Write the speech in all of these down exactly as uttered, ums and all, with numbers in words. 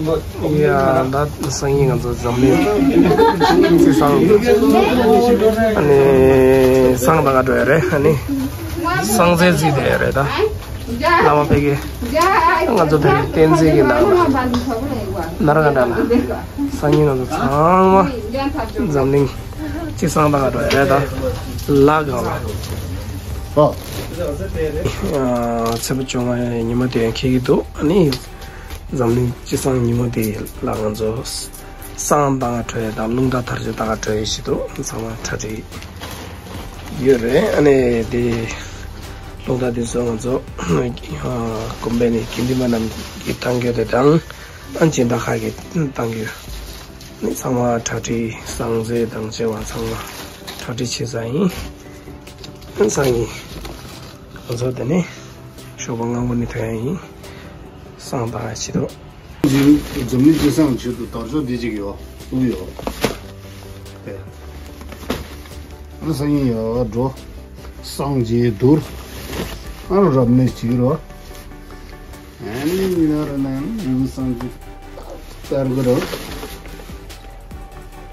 ཡ། ད་སང་ཉིན་ང་ཚོ་འཛམ་གླིང་རྩི་སང་། ཨ་ནི་སང་ད་ག་འགྲོ་ཡ་རེད། ཨ་ནི་སང་བཙན་རྩི་དེ་རེད་ད། བླ་མ་ཕ་གི། ང་ཚོ་ཕ་གི་བསྟན་འཛིན་གྱི་ནང་ལ། ནར་ག་འདྲ་ལ། སང་ཉིན་ང་ཚོ་ཚང་མ་འཛམ་གླིང་རྩི་སང་ད་ག་འགྲོ་ཡ་རེད་ད། ལ་གང་ལ། ཨོ། ཚེས་པ་བཅོ་ལྔ་ཉི་མ་དེ་ཡང་འཁེལ་གྱི་འདུག་ཨ་ནི། འཛམ་གླིང་སྤྱི་བསང་ཉིན་མོ་དེ་ལ་ང་ཚོ་བསང་བཏང་ག་འགྲོ་ཡས་དང་རླུང་རྟ་དར་ལྕོག་བཏང་ག་འགྲོ་ཡས་ཞིག་འདུག་ཚང་མ་གྲ་སྒྲིག་ཡོད་རེད། ཨ་ནི་དེ་རླུང་རྟ་དེ་ཚོ་ང་ཚོ་དགོན་པའི་ནས་དགེ་འདུན་པ་རྣམས་ཀྱིས་བཏང་གི་ཡོད་དེ་དང་། ཨ་སྦྱིན་བདག་ཁག་གིས་བཏང་གི་ཡོད། ཨ་ནི་ཚང་མ་གྲ་སྒྲིག་བསང་རྫས་དང་བཅས་པ་ཚང་མ་གྲ་སྒྲིག་བྱེད་ས་ཡིན། ཨ་སང་ཉིན་ང་ཚོ་དེ་ནས་ཞོགས་པ་སྔ་པོ་ནས་ཐོན་ཡ་ཡིན། བསང་བཏང་ཡ་ཆེད་དུ། འཛམ་གླིང་སྤྱི་བསང་ཆེད་དུ་དར་ལྕོག་འདི་གཅིག་ཡོད། བཙུགས་ཡོད། ཨ་སང་ཉིན་ཡར་འགྲོ། བསང་རྗེས་བསྡུར། ཨ་རོ་རབ་གནས་བྱེད་ཀྱི་རོ། ཨ་ནི་ཉིན་ར་ན་རིམ་བསང་རྗེས་བསྟར་གི་རོ།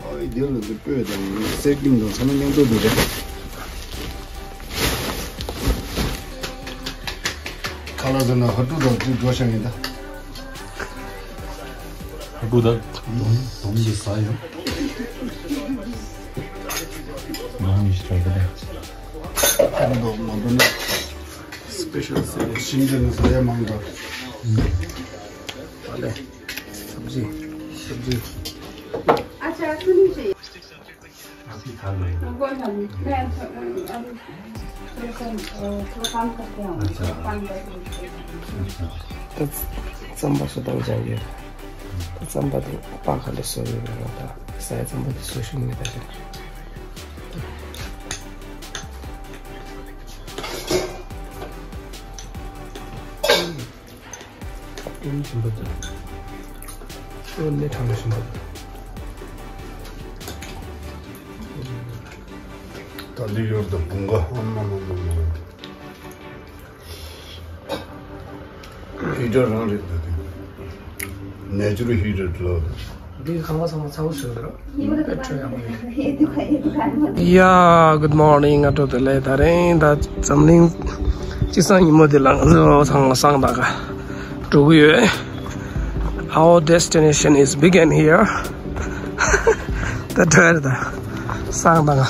ཨོ་ཡི་དེ་ལ་འདི་སྤོས་དང་སེར་ཀིང་དང་ཚང་མ་མཉམ་དུ་འདུག་རེད། ཁ་ལག་ཟ་ན་ཧ་ཀྲུ་དང་དུས་འགྲོ་ཤག་ཡིན་ད། ཧ་ཀྲུ་ད་དོམ་དོམ་གྱི་ཟ་ཡོང་། ནང་ཡི་ཤ་གི་ད། ཧ་ཀྲུ་དང་མ་འགྲོ་ན་སི་པེ་ཤལ་ཟེར་ནས་ཤིང་འདི་ནས་ཟ་ཡ་མང་དྲགས། ཨ་ལེ། སབ་ཇི། སབ་ཇི། ད་རྩམ་པ་སུ་དང་སྦྱང་གི། ད་རྩམ་པ་དེ་པགས་ག་ལེར་བཟོ་ཡོད་རེད་ད། ཟས་རྩམ་པ་དེ་བཟོ་ཤེས་མེད་ད་རེད། ཨུམ་ཞིམ་པོ་འདུག་ཨོ་ནི་གྲང་མོ་ཞིམ་པོ་འདུག་ད་འདི་ཡོད་ད་བུང་ག་ཨ་མ་མ་མ་མ། ཧི་ཊར་རང་རེད་ད་དེ། ནེ་ཅུ་རལ་ཧི་ཊར་ལ། འདི་ཁང་པ་ཚང་མ་ཚ་བོ་བཟོས་འདུག་དཔེ་སྤྲོ་ཡག་པོ་ཡོད། ཡ། Good morning. ང་ཏོ་དེ་ལས་ད་རིང་ད་འཛམ་གླིང་སྤྱི་བསང་ཉིན་མོ་དེ་ལ་ང་ཚོ་ཚང་མ་བསང་གཏང་ག་འགྲོ་གི་ཡོད། Our destination is begin here. ད་འགྲོ་ཡ་རེད་ད། བསང་གཏང་ག་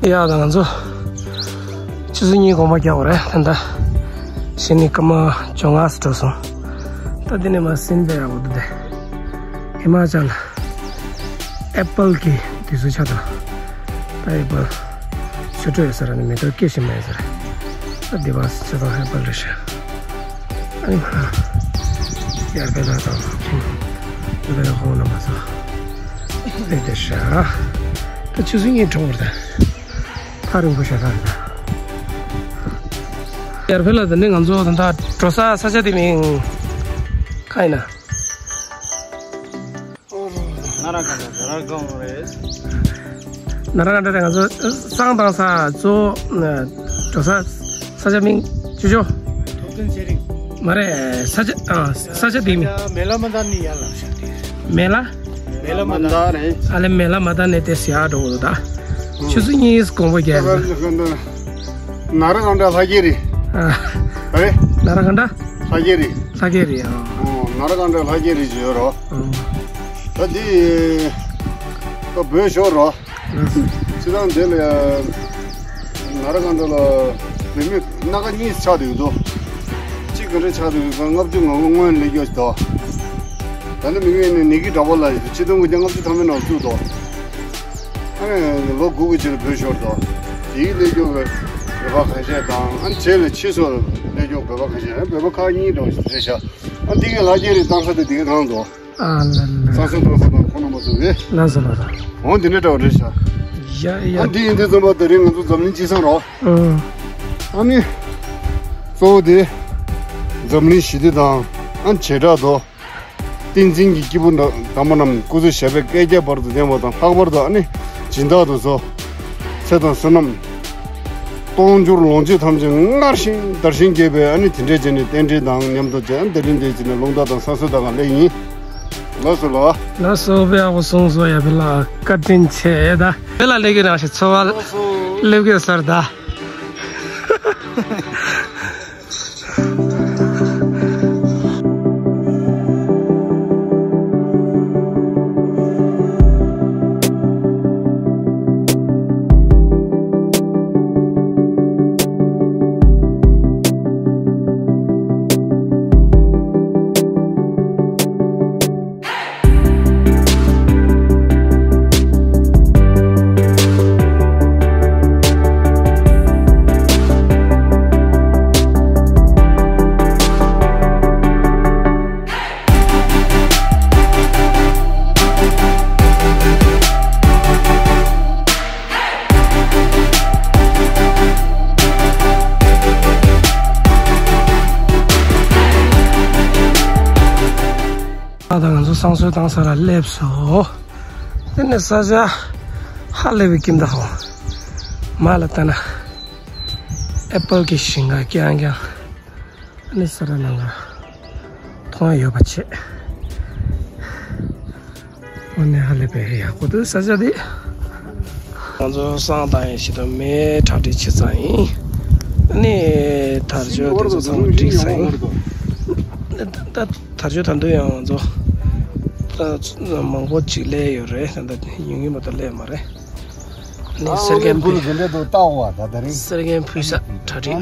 ཡ་ད་ང་ཚོ་ཆུ་ཚོད་གཉིས་གོང་མ་རྒྱག་པ་རེད། ད་ད་གཞི་ནས་སྐར་མ་བཅོ་ལྔ་ཙམ་འགྲོ་སོང་། ད་འདི་ནས་མར་སིན་པེ་ར་འོ་དེ་ཧི་མ་ཅལ་ཨེ་པལ་གྱི་དུས་ཚོད་ཆགས་འདུག་ད་ཨེ་པལ་ཆུ་ཁྲོད་ཟེར་ནས་མེ་ཏོག་སྐྱེ་བཞིན་པ་ཡིན་ཟེར། ད་འདི་བ་ཆུ་ཚོད་ཨེ་པལ་རེད་ཤག་ཨ་ནི་མ་ཡར་པེ་ལ་དང་ཁྱིམ་དེ་ལ་ཧོ་ན་མ་ས་ཨེ་དེ་ཤག་ད་ཆུ་ཚོད་གཉིས་གྲོངས་པ་རེད། ད་ཐག་རིང་པོ་ཞེ་དྲག་རེད། ཡར་ཕེ་ལ་དེ་ནས་ང་ཚོ་ད་ལྟ་འགྲོ་ས་ས་ཆ་དེ་མིང་ག་ཡིན་ན། ན་ར་གང་ན་ན་ར་གང་རེད། ན་ར་གང་འདྲ་རེད། ང་ཚོ་བསང་བཏང་ས་གཙོ་བོ་འགྲོ་ས་ས་ཆ་མིང་ཅུ་ཅོ། ཐོབ་ཐང་ཚེ་རིང་། མ་རེད། ས་ཆ་ཨ་ས་ཆ་དེ་མིང་། མེ་ལ་མ་ད་ནི་ཡ་ལ། མེ་ལ། མེ་ལ་མ་ད་རེད། ཨ་ལེ་མེ་ལ་མ་ད་ནས་དེ་སི་ཡ་འགྲོ་གི་འདུག་ད། ཆུ་ཚོད་གཉིས་གོང་པོ་རྒྱག་ཡ། ན་ར་གང་འདྲ་ལྷ་རྒྱལ་རི། ཨ། ཨ་རེད། ན་ར་གང་འདྲ། ལྷ་རྒྱལ་རི། ལྷ་རྒྱལ་རི་ཨ། ཨོ་ན་ར་གང་འདྲ་ལྷ་རྒྱལ་རི་ཅིག་ཡོད་རོ། ཨ། ད་འདི་ད་བོད་ཤོར་རོ། ལགས་སོ། སྤྱིར་བཏང་འདི་ལ་ན་ར་གང་འདྲ་ལ་བོད་མི་སྣ་ཁ་གཉིས་ཆགས་བསྡད་ཡོད་དོ། གཅིག་ག་འདྲ་ཆགས་བསྡད་ཡོད་ཀ་ལྔ་བཅུ་ང་དགུ་སྔོན་སླེབས་ཀྱོག་ཅིག་དོ། ད་ནི་མི་ངན་ནི་ནི་གི་འདྲ་པོ་ལ་ཡོད་དོ། ཆིག་སྟོང་དགུ་བརྒྱ་ལྔ་བཅུ་ཐམ་པའི་ནང་བཙུགས་དོ། ཨ་ནི་ལོ་དགུ་དགུ་ཕྱིར་བོད་ཤོར་དོ། དེའི་སླེབས་ཀྱོག་གི་བོད་པ་ཁ་ཤས་དང་ཨ་ནི་རྗེས་ལ་ཕྱིས་སུ་སླེབས་ཀྱོག་བོད་པ་ཁ་ཤས་བོད་པ་ཁག་གཉིས་འདྲ་བོ་ཞིག་རེད་ཤག་ཨ་འདི་གི་ལྷ་རྒྱལ་རི་བཏང་ས་དེ་འདི་གི་རང་དོ། ཨ་ལ་ལ། ས་སོ་ཏོ་ས་དང་ཁོ་ན་མ་བཟུང་བས། ལ་ས་ལ་ལ། འོང་འདི་འདྲ་འདྲ་བ་རེད་ཤག་ཡ་ཡ། ཨ་འདི་ཡིན་དུས་ཙམ་པ་དེ་རིང་ང་ཚོ་འཛམ་གླིང་སྤྱི་བསང་རོ། ཨང་། ཨ་ནི། གཙོ་བོ་དེ། འཛམ་གླིང་ཞི་བདེ་དང་ཨ་བྱེ་བྲག་ཏུ། བསྟན་འཛིན་གྱི་སྐྱེས་བུ་དམ་པ་རྣམས་སྐུ་ཚེ་ཞབས་པད་བསྐལ་བརྒྱའི་བར་དུ་བརྟན་པ་དང་ལྷག་པར་དུ་ཨ་ནི་སྦྱིན་བདག་ཏུ་བཟོ། ཚེ་དང་བསོད་ནམས། སྟོང་འགྱུར་ལོངས་སྤྱོད་ཐམས་ཅད་སྔར་བཞིན་དར་ཞིང་རྒྱས་པའི། ཨ་ནི་དེ་འདྲས་བྱས་ནས་རྟེན་འབྲེལ་དང་མཉམ་དུ་བྱས། དེ་རིང་འདིར་བྱས་ནས་རླུང་རྟ་དང་བསང་གསོལ་དང་ག་ལེ་ཡིན། ལགས་སོ་ལགས། ལགས་སོ། དཔེ་ཡག་པོ་གསུངས་སོང་། ཡ་ཕི་ལ་བཀའ་དྲིན་ཆེ་ད། དེ་ལ་སླེབས་ཀྱི་རང་ཞིག་འཚོ་བ་སླེབས་ཀྱི་སར་ད། ད་ང་ཚོ་བསང་གསོལ་བཏང་ས་ལ་སླེབས་སོང་། དེ་ནས་ས་ཆ་ཧ་ལས་པའི་ཁྱིམ་བདག་ཧོ། མ་ལ་ལྟ་ན་ཨེ་པལ་གྱི་ཞིང་ཁ་རྐྱང་རྐྱང་། ཨ་ནི་ས་ར་ནང་ལ་མཐོང་ཡ་ཡོད་པ་བྱས། དངོས་གནས་ཧ་ལས་པའི་ཡག་པོ་འདུག་ས་ཆ་འདི། ང་ཚོ་བསང་བཏང་ཡས་ཆེད་དུ་མེ་གྲ་སྒྲིག་བྱེད་ཚར་ཡིན། ཨ་ནི་དར་ལྕོག་དེ་ཚོ་ཚང་མ་བསྒྲིགས་ཚར་ཡིན། ད་དར་ལྕོག་ད་དུང་ཡང་ང་ཚོ་ད་མང་པོ་ཅིག་སླེབས་ཡོད་རེད། ད་ཡུན་རིང་པོ་ད་སླེབས་མ་རེད། ཨ་ནི་གསེར་སྐྱེམས་ཕུལ། གསེར་སྐྱེམས་ཕུལ་ས་གྲ་སྒྲིག་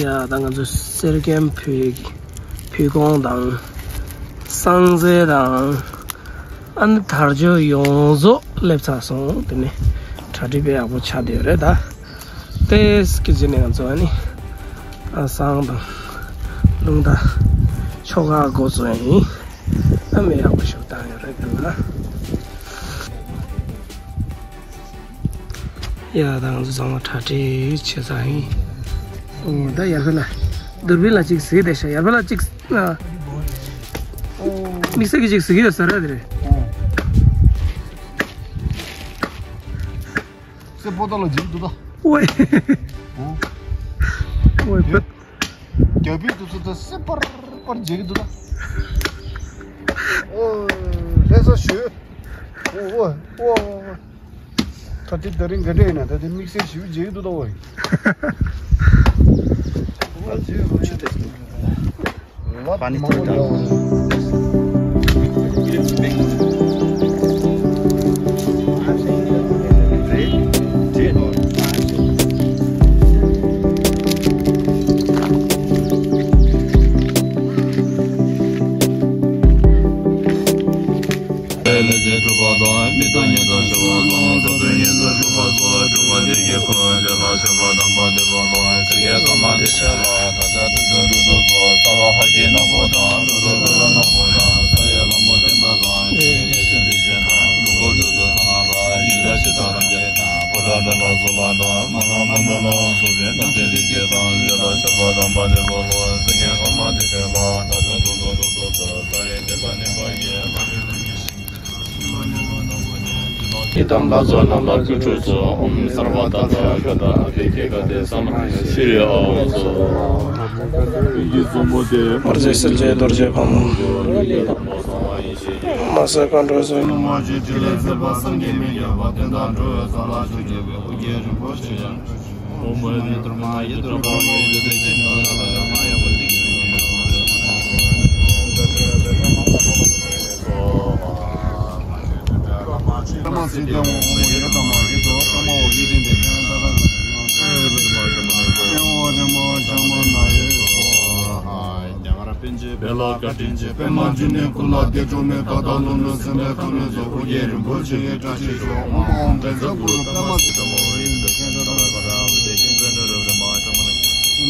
ཡ། ད་ང་ཚོ་གསེར་སྐྱེམས་ཕུལ། ཕུལ་ཁང་དང་། བསང་རྫས་དང་། ཨ་ནི་དར་ལྕོག་ཡོངས་རྫོགས་སླེབས་ཚར་སོང་། དེ་ནི་གྲ་སྒྲིག་དཔེ་ཡག་པོ་ཆགས་བསྡད་ཡོད་རེད་ད། དེ་སྐད་ཅིག་ནས་ང་ཚོ་ཨ་ནི་ཨ་བསང་དང་རླུང་རྟ་ཆོ་ག་འགོ་བཙུགས་ཡ་ཡིན། ཨ་མེ་ཡག་པོ་ཞིག་བཏང་ཡོད་རེད་དེ་ལ། ཡ། ད་ང་ཚོ་ཚང་མ་གྲ་སྒྲིག་བྱས་ཚར་ཡིན། ཨོ། ད་ཡར་ཕེ་ལ་དུར་བི་ལ་གཅིག་གཟིགས་བསྡད་ཤག་ཡར་ཕེ་ལ་གཅིག་ཨ། དམིགས་བསལ་གྱི་གཅིག་གཟིགས་ཡོད་ས་རེད་དེ་རེད། སེ་པོ་ཏ་ལ་འཇིགས་འདུག་ད། ཨོའི། ཨོ། ཨོའི་བོད། རྒྱ་བོད་དེ་ཚོ་ད་སེ་པར་པར་འཇིགས་འདུག་ད། ཨོ། ལྷ་ས་ཞོལ། ཨོ་ཨོ་ཨོ། ད་དེ་ད་རིང་ག་འདྲ་ཡིན་ན་ད་དེ་དམིགས་བསལ་ཞིབ་འཇིགས་འདུག་ད། ཨོའི། ང་ཚོའི་ཆུ་དེ། ཡི་དམ་ལྷ་ཚོགས་རྣམས་ལ་སྐུ་ཁྲུས་གསོལ། ཨོཾ་སརྦ་ཏ་ཏ་ག་ཏ་ཨ་བྷི་ཥེ་ཀ་ཏེ་སམ་ཤྲཱི་ཨཱ་ཧོ། མར་ཟས་སིལ་བྱེད་རྡོ་རྗེ་ཕག་མོ། མ་ཟད་མཁའ་འགྲོ་ཚོགས། པད་ལ་བཀའ་དྲིན་ཆེ། པདྨ་འབྱུང་གནས་སྐུ་ལ་བདེ་མཆོག་མའི་བདག་དང་ལྷ་ནུས་སེམས་དཔའི་ཐོབ་ནས་ཚོགས་ཨོ་རྒྱན་རིན་པོ་ཆེ་ཡི་བཀྲ་ཤིས་ཤོག་ཨོཾ་ཨཱཿཧཱུྃ་བཛྲ་གུ་རུ་པདྨ་སིདྡྷི་ཧོ། ཨོཾ་བཛྲ་གུ་རུ་པདྨ་སིདྡྷི་ཧོ།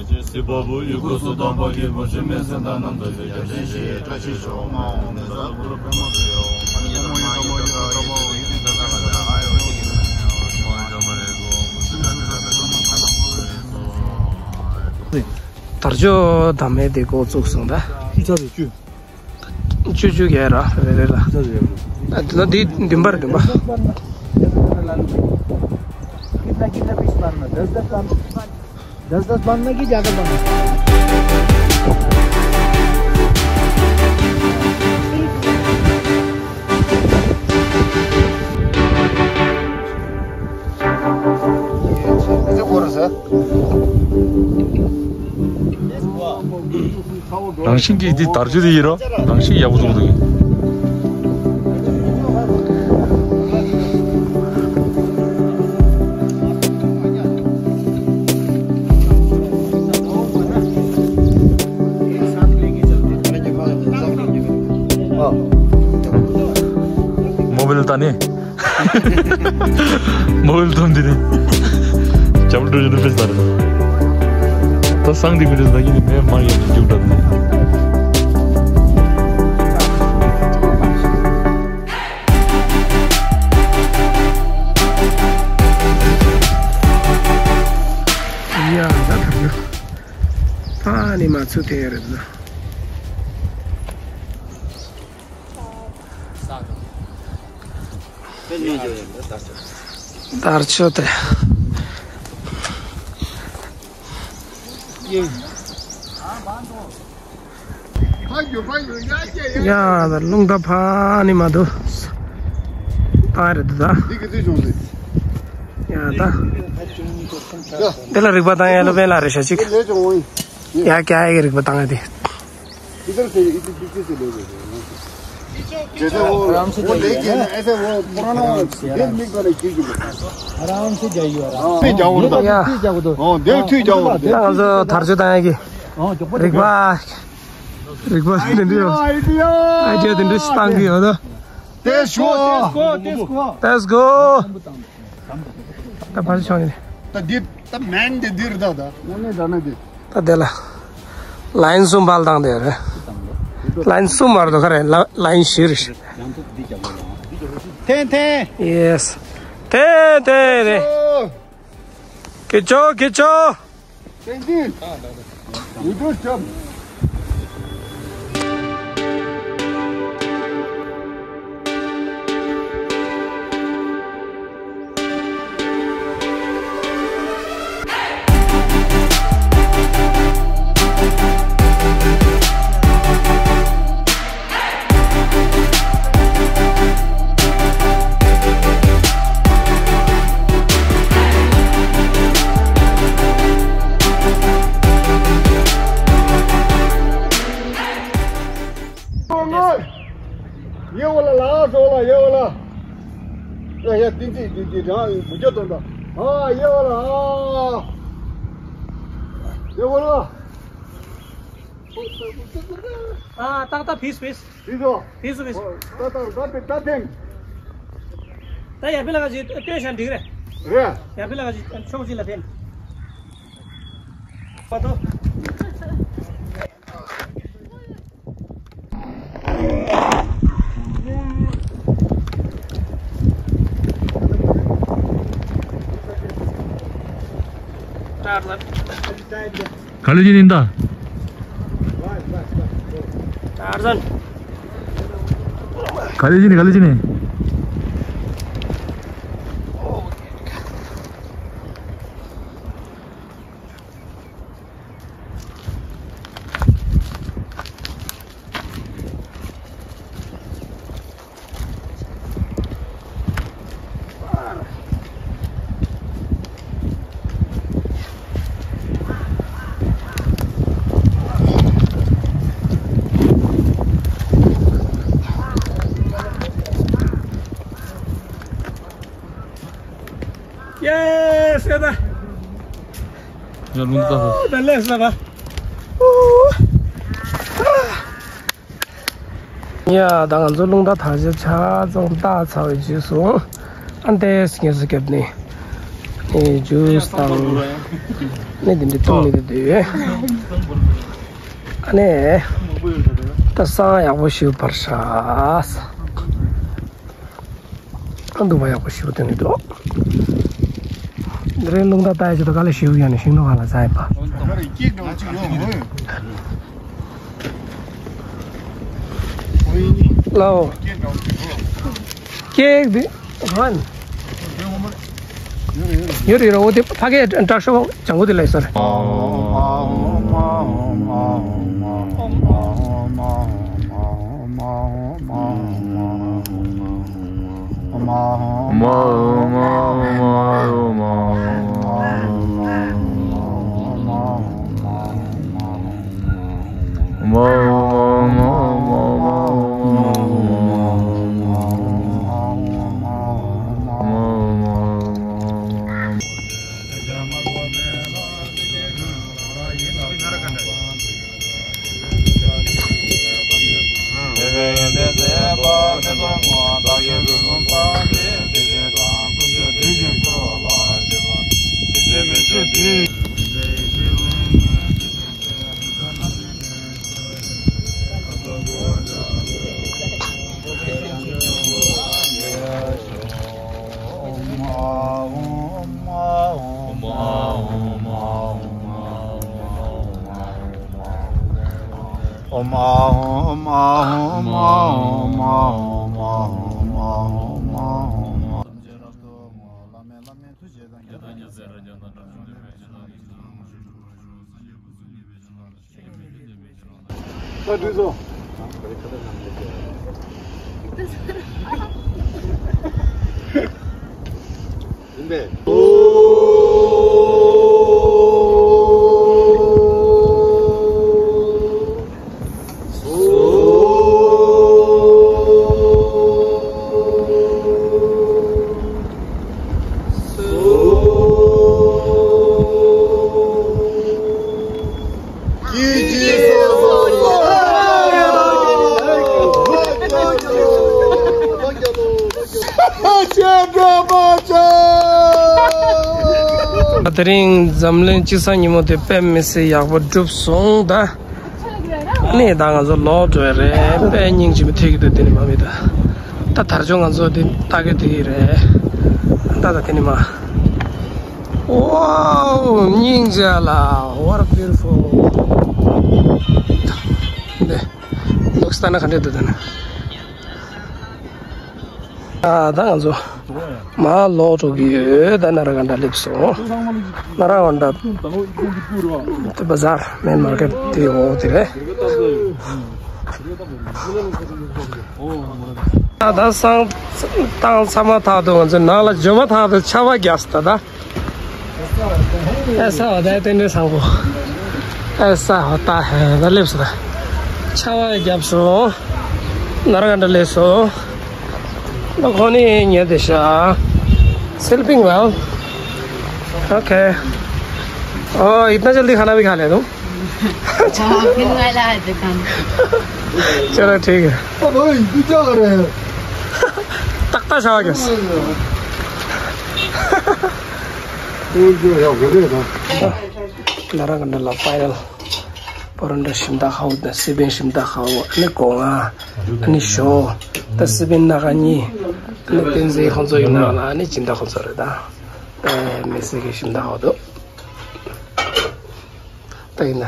དར་ལྕོག་དམ་མེ་དེ་འགོ་བཙུགས་སོང་ད། བཅུ་ཚར་རེད་བཅུ། བཅུ་བཅུ་ག་ར་རེ་རེ་ལ། བཅུ་ཚར་རེད། ཨ་དེ་ལ་དེ་བདུན་པ་རེད་བདུན་པ། कितना कितना पीस मारना? दस दस मारना। दस दस मारना कि ज्यादा मारना? རང་བཞིན་གྱིས་འདི་དར་ཆུ་དེ་ཡིན་རོ། རང་བཞིན་ཡག་པོ་འདུག་འདུག་མོ་བེལ་ད་ནི། མོ་བེལ་ཐོན་འདི་རེད། ཇམ་འགྲོ་ཡོད་ན་དཔེ་ཟ་རེད། ད་སང་འདི་མི་རེད་ཟ་གི་ནི་མེ་མར་ཡོད་ཀྱི་རྒྱུག་འགྲོ་འདི། ཡ་ད་ད་ད་ནི་མ་ཚུད་དེ་རེད་ད། དར་ཆུ་དེ། ཡ་ད་རླུང་རྟ་ཕ་ནི་མ་འདུག་ད་རེད་ད། ཡ་ད། དེ་ལ་རིག་པ་བཏང་ཡ་ལ་བེ་ལ་རེ་ཤ་ཅིག་ཡ་ཀྱ་ཡ་གི་རིག་པ་བཏང་ཡ་དེ། इधर से, इधर पीछे से ले लो। जैसे वो, वो लेके ना, ऐसे वो पुराना वो देख लिख वाले चीज को। आराम से जाइए, आराम से। हाँ, जाओ उधर। या। ठीक जाओ उधर। हाँ, देख, ठीक जाओ उधर। ད་ང་ཚོ་དར་ཆུ་བཏང་ཡ་གི་རིག་པ། རིག་པ་དེ་འདྲ་ཡོད། idea. Idea དེ་འདྲ་ཞིག་བཏང་གི་ཡོད་ད། Let's go. Let's go. Let's go. ད་ཕར་ཕྱོགས་ནས། ད་འདི་ད་མེན་འདི་འདིར་ད་ད། ངོ་ནས་ད་ན་འདི། ད་དེ་ལ། ལ་ཡིན་གསུམ་པ་ལ་བཏང་དེ་རེད། ལ་ཡིན་གསུམ་མ་རེད་དོ་ག་རེ་ལ་ལ་ཡིན་བཞི་རེད། འཐེན་འཐེན། ཡེས། འཐེན་འཐེན་རེད། ཀི་ཅོ་ཀི་ཅོ། Tenzin. You do jump. ཡེ་བ་ལ་ལ་སོ་ལ་ཡེ་བ་ལ། ཡ་ཡ་ཏིན་ཏིན་ཏིན་ཏིན་རང་མུ་ཅོ་ཏོན་ཏོ། ཨ་ཡེ་བ་ལ་ཨ། ཡེ་བ་ལ། ཨ་ཏག་ཏག་ཕིས་ཕིས། ཕིས་སོ། ཕིས་སོ་ཕིས། ཨོ་ཏག་ཏག་ཏག་ཏག་ཏག་ཐེན། ད་ཡ་ཕི་ལ་ག་ཅི་ལྟོས་ཤ་འགྲིག་རེད། རེད། ཡ་ཕི་ལ་ག་ཅི་ཕྱོགས་གཅིག་ལ་ཐེན། པ་ཏོ། ག་ལེ་ཅི་ནི་འདའ། ག་ལེ་ཅི་ནི་ག་ལེ་ཅི་ནི། ཨེ་སྐད་ད། ཡ་ལུང་ད། ད་ལས་ས་བ། ཡ་ད་ང་ཚོ་རླུང་རྟ་དར་ཆ་ཆ་ཚང་བཏགས་ཚར་བའི་རྗེས་སུ། ཨ་འདས་སྐྱེས་སུ་བརྒྱབ་ནས། ཨེ་ཇུས་དང་། ནི་འདི་འདྲ་བཏུང་མི་འདུག་དུས། ཨ་ནི། ད་སང་ཡག་པོ་ཞིག་བར་ཤ། ཨ་འདུག་པ་ཡག་པོ་ཞིག་བཏོན་གྱི་འདུག་འདི་རིང་རླུང་རྟ་ལྟ་ཡ་ཅིག་ད་ག་ལ་ཞིག་ཡོད་ནས་ཤིང་ནོ་ག་ལ་ཟ་ཡིན་པ། ལའོ། ཀེག་འདི་ཧན། ཡོད་རེད་རོ། འོ་དེ་ཕ་གའི་དྲག་ཤོས་ལྗང་གུ་དེ་ལ་ཡོད་ས་རེད། ས་འདུས་སོ། ཡིན་པས། དེ་རིང་འཛམ་གླིང་སྤྱི་བསང་ཉིན་མོ་དེ་དཔེ་མི་སྲིད་ཡག་པོ་གྲུབ་སོང་ད། ནས་ད་ང་ཚོ་ལོག་འགྲོ་ཡ་རེད། དཔེ་སྙིང་རྗེ་མོ་ཐེག་གི་འདུག་དེ་ནི་མ་མི་ད། ད་དར་ལྕོག་ང་ཚོ་དེ་ལྟ་གི་དེ་ཡི་རེད། ད་ད་དེ་ནི་མ། Wow, སྙིང་རྗེ་ལ། What a beautiful. འདི་ལོག་སྟ་ན་ག་འདྲ་འདུག་ད་ན། ཨ་ད་ང་ཚོ་མ་ལོག་འགྲོ་གི་ཡོད། ད་ན་ར་ག་འདྲ་སླེབས་སོང་། ན་ར་ག་འདྲ། དེ་བ་ཟར་མེན་མར་ཀེཊ་དེ་འོག་དེ་རེད། ད་ད་སང་བཏང་ཚར་མ་ཐག་ཏུ་ང་ཚོ་ནང་ལ་འབྱོར་མ་ཐག་ཏུ་ཆར་པ་བརྒྱབ་སོང་ད། ད་ཨེ་ས་འོ་ད་ཏན་ཏན་བཟང་པོ། ཨེ་ས་འོ་ད་ཧེ་ད་སླེབས་སོང་ད། ཆར་པ་བརྒྱབ་སོང་། ན་ར་ག་འདྲ་སླེབས་སོང་། ད་ཁོ་ནི་ཉལ་བསྡད་ཤག Sleeping well. Okay. Oh, इतना जल्दी खाना भी खा ले तुम? हाँ, फिर वाला है दुकान। चलो, ठीक है। अब भाई, तू क्या कर रहे हैं? तख्ता छा गया। वो जो है, वो गए ना। ན་ར་ག་འདྲ་ལ་ཕའི་ནལ། པོ་རོ་ཊ་ཞིམ་ད་ཧའོ། ད་སི་པན་ཞིམ་ད་ཧའོ། ཨ་ནི་སྒོ་ང་། ཨ་ནི་ཞོ། ད་སི་པན་སྣ་ཁ་གཉིས། ཨ་ནི་བསྟན་འཛིན་ཁོང་ཚོ་ཡིན་ན་ལ་ཨ་ནི་སྦྱིན་བདག་ཁོང་ཚོ་རེད་ད། ཨེ་མི་སི་གི་ཞིམ་ད་ཧའོ་འདུག་ད་ཡིན་ན།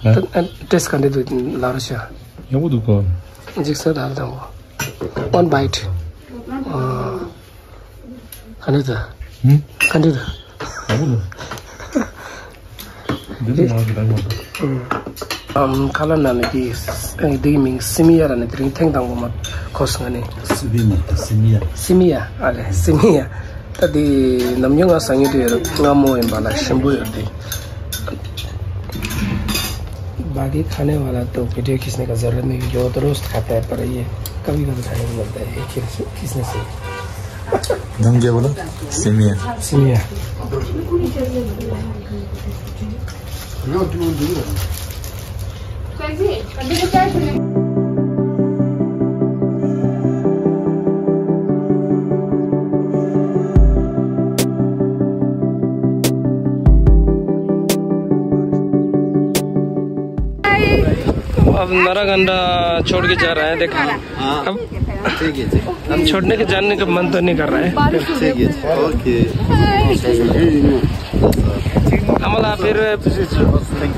ད་ཨ་ཊེ་སི་ཊི་ག་འདྲ་འདུག་ལབ་རོགས་བྱ། ཡག་པོ་འདུག་ག་འཇིགས་ས་ད་ལ་དང་པོ། One bite. ཨ། ག་འདྲ་འདུག་ཧུམ། ག་འདྲ་འདུག་ཡག་པོ་འདུག་འདི་ནི་ང་གི་རང་མ་འདུག་ཨམ། ཁ་ལག་ནང་ནས་འདི་འདིའི་མིང་སི་མི་ཡ་ར་ནི་དེ་རིང་ཐེངས་དང་པོ་མ་གོ་སོང་ང་ནི། སི་མི་ཡ། སི་མི་ཡ། སི་མི་ཡ། ཨ་རེད། སི་མི་ཡ། ད་འདི་ནམ་རྒྱུན་ང་ཟ་མྱོང་དུ་ཡོད་རེད། སྔ་མོ་ཡིན་པ་ལ་ཞིམ་པོ་ཡོད་དེ། बाकी खाने वाला तो वीडियो खींचने का ज़रूरत नहीं, जो तो रोस्ट खाता है, पर ये कभी कभी खाने को मिलता है, ये खींच- खींचने से। नमक क्या बोला? सेमिया। सेमिया। अब नारागंडा छोड़ के जा रहा है, देखा। हाँ। अब ठीक है जी। हम छोड़ने के, जाने का मन तो नहीं कर रहा है। ठीक है जी। ओके। आम्हाला फिर,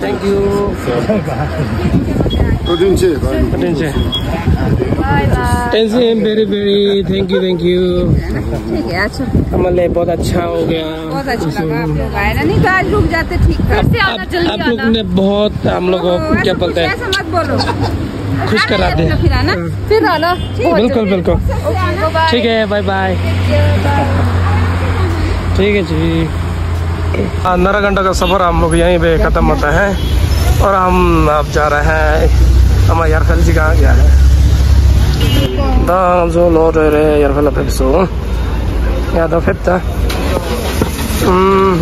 thank you। कठिन से। Thank you, very, very, thank you, thank you। ठीक है, अच्छा। हमारे लिए बहुत अच्छा हो गया। बहुत अच्छा लगा आप लोग आए ना, नहीं तो आज रुक जाते, ठीक था। फिर से आना, आप, जल्दी आप लोग आना। ने बहुत हम लोगों को, ओहो, क्या ऐसा बोलते कुछ हैं, ऐसा मत बोलो। खुश करा दे। फिर आना, फिर आना। बिल्कुल, बिल्कुल। Okay, bye bye. ठीक है, बाय बाय। ठीक है जी। हाँ, नारागंडा का सफ़र हम लोग यहीं पे ख़त्म होता है और हम अब जा रहे हैं, हम यारफल जी कहाँ गया है। ད་ང་ཚོ་ལོག་འགྲོ་རེད། ཡར་ཁ་ལ་ཕེབས་སོང་། ཡ་ད་ཕེབས་ད། ཨུམ།